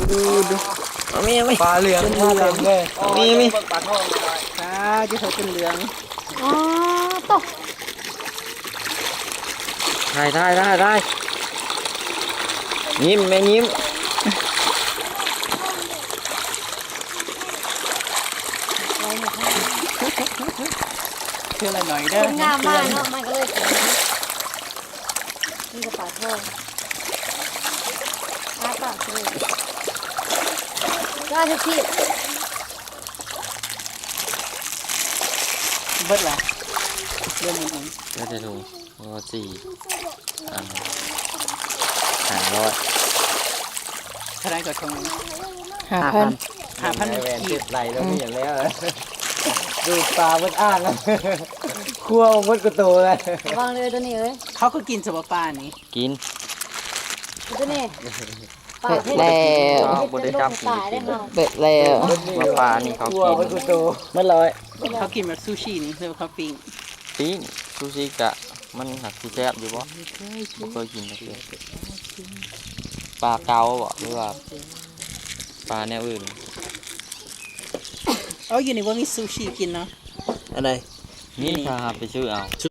ເອີ ເອົາມີ ເອົາມີ ປາເຫຼືອງ ເປັນເຫຼືອງ ເຕັມເລີຍ ມີ ມີ ປາທອງ ປາ ຈະເຂົ້າເປັນເຫຼືອງ ອໍ ໂຕ ຖ່າຍ ຖ່າຍ ຖ່າຍ ຖ່າຍ ຍິ້ມ ແມ່ຍິ້ມ ເທື່ອລະໜ້ອຍເດີ ຄົນງາມມາເນາະ ມັນກໍເລີຍເປັນ ມີແຕ່ປາທອງ ອ້າປາກເລີຍ ກໍເອົາທຸກທີບ ເບິດລະ ເລີ່ມໝົດ ເບິດແລ້ວທຸກ ໂອ້ ສີ່ ອັນ ຫ້າຮ້ອຍ ເທົ່າໃດກໍ ທອງ ຫ້າພັນ ຫ້າພັນ ແວ່ນ ກີບ ເຈັບໄຫຼແລ້ວ ອືມ ມີຫຍັງແລ້ວ ດູດປາເບິດອ່າງ ຄົວເບິດກະໂຕເລີຍ ລະວັງເດີໂຕນີ້ເອີຍ ເຂົາຄືກິນສະບໍ່ປານີ້ ກິນ ໂຕນີ້ ເບິດແລ້ວ ເຮົາບໍ່ໄດ້ຈັບກິນ ເບິດແລ້ວ ມາປານີ້ເຂົາກິນ ເບິດແລ້ວ ເຂົາກິນແບບຊູຊິນີ້ ຫຼືວ່າເຂົາປີ້ງ? ປີ້ງ ຊູຊິກະ ມັນຫາກຊິແຊບຢູ່ບໍ່? ບໍ່ເຄີຍກິນຈັກເທື່ອ ປາເກົາບໍ່ ຫຼືວ່າປາແນວອື່ນ? ເອົາ ຢູ່ນີ້ບໍ່ມີຊູຊິກິນເນາະ ອັນໃດ? ມີ ຖ້າເຮົາໄປຊື້ເອົາ ຊູ